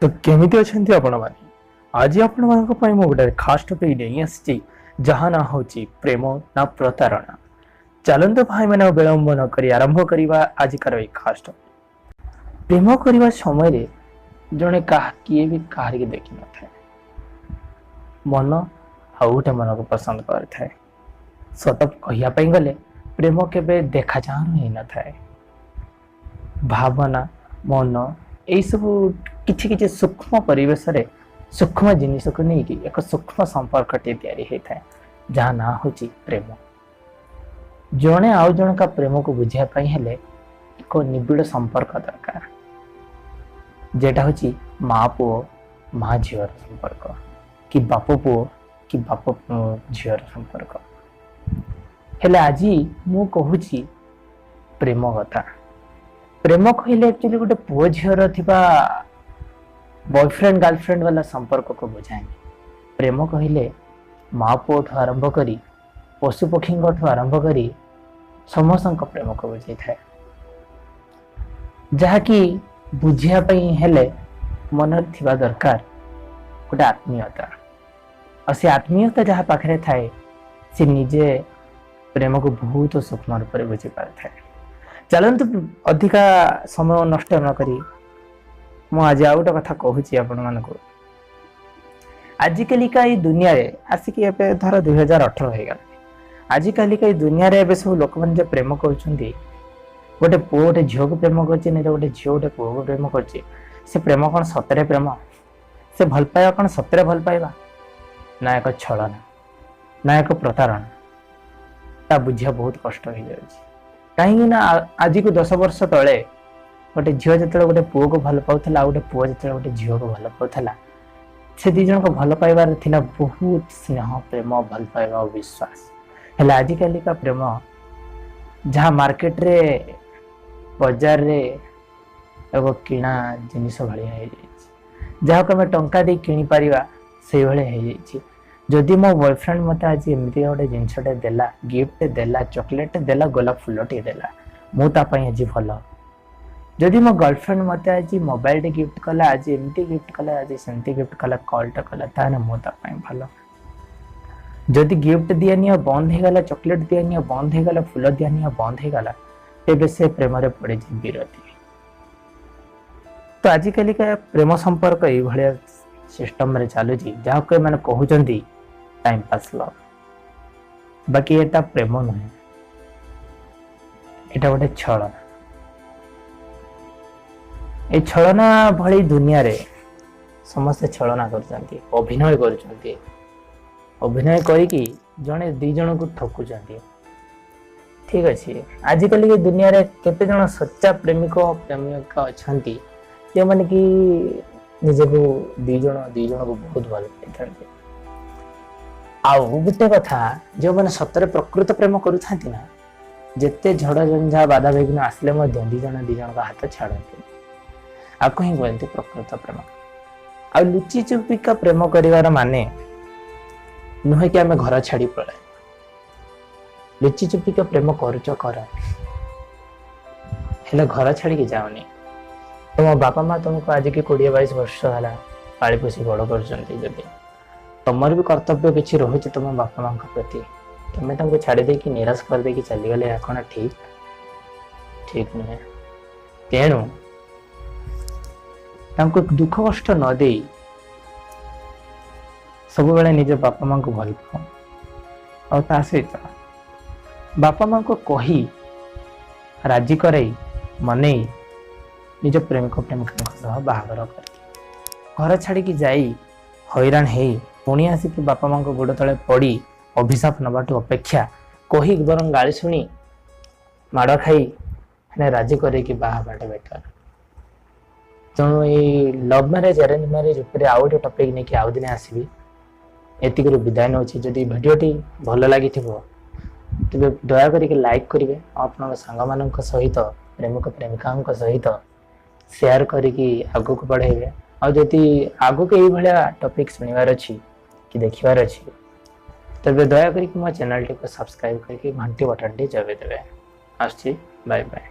ତ କେମିତି ଅଛନ୍ତି ଆପଣମାନେ? ଆଜି ଆପଣମାନଙ୍କ ପାଇଁ ମୁଁ ଗୋଟେ ଖାସ୍ ଟପିକ୍ ନେଇ ଆସିଛି, ଯାହା ନାଁ ହେଉଛି ପ୍ରେମ ନା ପ୍ରତାରଣା। ଚାଲନ୍ତୁ ଭାଇମାନେ, ଆଉ ବିଳମ୍ବ ନ କରି ଆରମ୍ଭ କରିବା ଆଜିକାର ଏଇ ଖାସ୍ ଟପିକ୍। ପ୍ରେମ କରିବା ସମୟରେ ଜଣେ କାହା କିଏ ବି କାହାରିକି ଦେଖିନଥାଏ। ମନ ଆଉ ଗୋଟେ ମନକୁ ପସନ୍ଦ କରିଥାଏ। ସତ କହିବା ପାଇଁ ଗଲେ ପ୍ରେମ କେବେ ଦେଖା ଚାହାଁରୁ ହେଇନଥାଏ। ଭାବନା, ମନ, ଏଇସବୁ କିଛି କିଛି ସୂକ୍ଷ୍ମ ପରିବେଶରେ ସୂକ୍ଷ୍ମ ଜିନିଷକୁ ନେଇକି ଏକ ସୂକ୍ଷ୍ମ ସମ୍ପର୍କଟିଏ ତିଆରି ହେଇଥାଏ, ଯାହା ନାଁ ହେଉଛି ପ୍ରେମ। ଜଣେ ଆଉ ଜଣଙ୍କ ପ୍ରେମକୁ ବୁଝିବା ପାଇଁ ହେଲେ ଏକ ନିବିଡ଼ ସମ୍ପର୍କ ଦରକାର, ଯେଟା ହେଉଛି ମା ପୁଅ, ମା ଝିଅର ସମ୍ପର୍କ କି ବାପ ପୁଅ କି ବାପ ଝିଅର ସମ୍ପର୍କ। ହେଲେ ଆଜି ମୁଁ କହୁଛି ପ୍ରେମ କଥା। ପ୍ରେମ କହିଲେ ଆକ୍ଚୁଆଲି ଗୋଟେ ପୁଅ ଝିଅର ଥିବା ବୟଫ୍ରେଣ୍ଡ ଗାର୍ଲଫ୍ରେଣ୍ଡ ବାଲା ସମ୍ପର୍କକୁ ବୁଝାଏନି। ପ୍ରେମ କହିଲେ ମା ପୁଅଠୁ ଆରମ୍ଭ କରି ପଶୁ ପକ୍ଷୀଙ୍କଠୁ ଆରମ୍ଭ କରି ସମସ୍ତଙ୍କ ପ୍ରେମକୁ ବୁଝେଇଥାଏ, ଯାହାକି ବୁଝିବା ପାଇଁ ହେଲେ ମନରେ ଥିବା ଦରକାର ଗୋଟେ ଆତ୍ମୀୟତା। ଆଉ ସେ ଆତ୍ମୀୟତା ଯାହା ପାଖରେ ଥାଏ, ସେ ନିଜେ ପ୍ରେମକୁ ବହୁତ ସୂକ୍ଷ୍ମ ରୂପରେ ବୁଝିପାରିଥାଏ। ଚାଲନ୍ତୁ, ଅଧିକା ସମୟ ନଷ୍ଟ ନ କରି ମୁଁ ଆଜି ଆଉ ଗୋଟେ କଥା କହୁଛି ଆପଣମାନଙ୍କୁ। ଆଜିକାଲିକା ଏଇ ଦୁନିଆରେ ଆସିକି ଏବେ ଧର 2018 ହେଇଗଲା। ଆଜିକାଲିକା ଏଇ ଦୁନିଆରେ ଏବେ ସବୁ ଲୋକମାନେ ଯୋଉ ପ୍ରେମ କରୁଛନ୍ତି, ଗୋଟେ ପୁଅ ଗୋଟେ ଝିଅକୁ ପ୍ରେମ କରୁଛି, ନାଇଁ ତ ଗୋଟେ ଝିଅ ଗୋଟେ ପୁଅକୁ ପ୍ରେମ କରୁଛି, ସେ ପ୍ରେମ କ'ଣ ସତରେ ପ୍ରେମ? ସେ ଭଲ ପାଇବା କ'ଣ ସତରେ ଭଲ ପାଇବା, ନା ଏକ ଛଳନା, ନା ଏକ ପ୍ରତାରଣା? ତା ବୁଝିବା ବହୁତ କଷ୍ଟ ହେଇଯାଉଛି। କାହିଁକି ନା ଆଜିକୁ 10 ବର୍ଷ ତଳେ ଗୋଟେ ଝିଅ ଯେତେବେଳେ ଗୋଟେ ପୁଅକୁ ଭଲ ପାଉଥିଲା ଆଉ ଗୋଟେ ପୁଅ ଯେତେବେଳେ ଗୋଟେ ଝିଅକୁ ଭଲ ପାଉଥିଲା, ସେ ଦି ଜଣଙ୍କ ଭଲ ପାଇବାରେ ଥିଲା ବହୁତ ସ୍ନେହ, ପ୍ରେମ, ଭଲ ପାଇବା ଆଉ ବିଶ୍ୱାସ। ହେଲେ ଆଜିକାଲିକା ପ୍ରେମ ଯାହା ମାର୍କେଟରେ, ବଜାରରେ ଏକ କିଣା ଜିନିଷ ଭଳିଆ ହେଇଯାଇଛି, ଯାହାକୁ ଆମେ ଟଙ୍କା ଦେଇ କିଣିପାରିବା ସେଇଭଳିଆ ହେଇଯାଇଛି। ଯଦି ମୋ ବୟଫ୍ରେଣ୍ଡ ମୋତେ ଆଜି ଏମିତି ଗୋଟେ ଜିନିଷଟେ ଦେଲା, ଗିଫ୍ଟ ଦେଲା, ଚକୋଲେଟ ଦେଲା, ଗୋଲାପ ଫୁଲଟିଏ ଦେଲା, ମୁଁ ତା ପାଇଁ ଆଜି ଭଲ। ଯଦି ମୋ ଗର୍ଲଫ୍ରେଣ୍ଡ ମୋତେ ଆଜି ମୋବାଇଲଟେ ଗିଫ୍ଟ କଲା, ଆଜି ଏମିତି ଗିଫ୍ଟ କଲା, ଆଜି ସେମିତି ଗିଫ୍ଟ କଲା, କଲ୍ଟା କଲା, ତାହେଲେ ମୁଁ ତା ପାଇଁ ଭଲ। ଯଦି ଗିଫ୍ଟ ଦିଆ ନିଆ ବନ୍ଦ ହେଇଗଲା, ଚକୋଲେଟ ଦିଆ ନିଆ ବନ୍ଦ ହେଇଗଲା, ଫୁଲ ଦିଆ ନିଆ ବନ୍ଦ ହେଇଗଲା, ତେବେ ସେ ପ୍ରେମରେ ପଡ଼ିଛି ବିରତି। ତ ଆଜିକାଲିକା ପ୍ରେମ ସମ୍ପର୍କ ଏଇଭଳିଆ ସିଷ୍ଟମରେ ଚାଲୁଛି, ଯାହାକୁ ଏମାନେ କହୁଛନ୍ତି ଟାଇମ୍ ପାସ୍ ଲଭ୍। ବାକି ଏଟା ପ୍ରେମ ନୁହେଁ, ଏଟା ଗୋଟେ ଛଳନା। ଏ ଛଳନା ଭଳି ଦୁନିଆରେ ସମସ୍ତେ ଛଳନା କରୁଛନ୍ତି, ଅଭିନୟ କରୁଛନ୍ତି। ଅଭିନୟ କରିକି ଜଣେ ଦି ଜଣଙ୍କୁ ଠକୁଛନ୍ତି। ଠିକ ଅଛି, ଆଜିକାଲି ଏ ଦୁନିଆରେ କେତେ ଜଣ ସଚ୍ଚା ପ୍ରେମିକ ପ୍ରେମିକା ଅଛନ୍ତି, ଯେଉଁମାନେ କି ନିଜକୁ ଦି ଜଣ ଦି ଜଣକୁ ବହୁତ ଭଲ ପାଇଥାନ୍ତି। ଆଉ ଗୋଟେ କଥା, ଯେଉଁମାନେ ସତରେ ପ୍ରକୃତ ପ୍ରେମ କରୁଥାନ୍ତି ନା, ଯେତେ ଝଡ଼ ଝଞ୍ଝା ବାଧାବିଘ୍ନ ଆସିଲେ ମଧ୍ୟ ଦି ଜଣ ଦି ଜଣଙ୍କ ହାତ ଛାଡ଼ନ୍ତି। ଆକୁ ହିଁ କୁହନ୍ତି ପ୍ରକୃତ ପ୍ରେମ। ଆଉ ଲୁଚି ଚୁପିକା ପ୍ରେମ କରିବାର ମାନେ ନୁହେଁ କି ଆମେ ଘର ଛାଡ଼ି ପଳାଏ। ଲୁଚି ଚୁପିକା ପ୍ରେମ କରୁଛ କର, ହେଲେ ଘର ଛାଡ଼ିକି ଯାଅନି। ତୁମ ବାପା ମା ତୁମକୁ ଆଜିକି 20-22 ବର୍ଷ ହେଲା ପାଳି ପୋଷି ବଡ଼ କରୁଛନ୍ତି। ଯଦି ତମର ବି କର୍ତ୍ତବ୍ୟ କିଛି ରହୁଛି ତୁମ ବାପା ମାଙ୍କ ପ୍ରତି, ତମେ ତାଙ୍କୁ ଛାଡ଼ି ଦେଇକି, ନିରାଶ କରିଦେଇକି ଚାଲିଗଲେ, ଏହା କ'ଣ ଠିକ? ଠିକ ନୁହେଁ। ତେଣୁ ତାଙ୍କୁ ଦୁଃଖ କଷ୍ଟ ନ ଦେଇ ସବୁବେଳେ ନିଜ ବାପା ମାଙ୍କୁ ଭଲ ପାଅ। ଆଉ ତା ସହିତ ବାପା ମାଙ୍କୁ କହି ରାଜି କରାଇ, ମନେଇ ନିଜ ପ୍ରେମିକ ପ୍ରେମିକାଙ୍କ ସହ ବାହାଘର କର। ଘର ଛାଡ଼ିକି ଯାଇ ହଇରାଣ ହେଇ ପୁଣି ଆସିକି ବାପା ମାଙ୍କ ଗୋଡ଼ ତଳେ ପଡ଼ି ଅଭିଶାପ ନେବାଠୁ ଅପେକ୍ଷା କହି ବରଂ ଗାଳି ଶୁଣି, ମାଡ଼ ଖାଇ, ହେଲେ ରାଜି କରେଇକି ବାହା ହେବାଟା ବେଟର। ତେଣୁ ଏଇ ଲଭ୍ ମ୍ୟାରେଜ୍, ଆରେଞ୍ଜ ମ୍ୟାରେଜ୍ ଉପରେ ଆଉ ଗୋଟେ ଟପିକ୍ ନେଇକି ଆଉ ଦିନେ ଆସିବି। ଏତିକିରୁ ବିଦାୟ ନେଉଛି। ଯଦି ଭିଡ଼ିଓଟି ଭଲ ଲାଗିଥିବ, ତେବେ ଦୟା କରିକି ଲାଇକ୍ କରିବେ ଆଉ ଆପଣଙ୍କ ସାଙ୍ଗମାନଙ୍କ ସହିତ, ପ୍ରେମିକ ପ୍ରେମିକାଙ୍କ ସହିତ ସେୟାର କରିକି ଆଗକୁ ବଢ଼େଇବେ। ଆଉ ଯଦି ଆଗକୁ ଏଇଭଳିଆ ଟପିକ୍ ଶୁଣିବାର ଅଛି କି ଦେଖିବାର ଅଛି, ତେବେ ଦୟା କରିକି ମୋ ଚ୍ୟାନେଲଟିକୁ ସବସ୍କ୍ରାଇବ୍ କରିକି ଘଣ୍ଟି ବଟନଟି ଦବାଇ ଦେବେ। ଆସୁଛି, ବାଏ ବାଏ।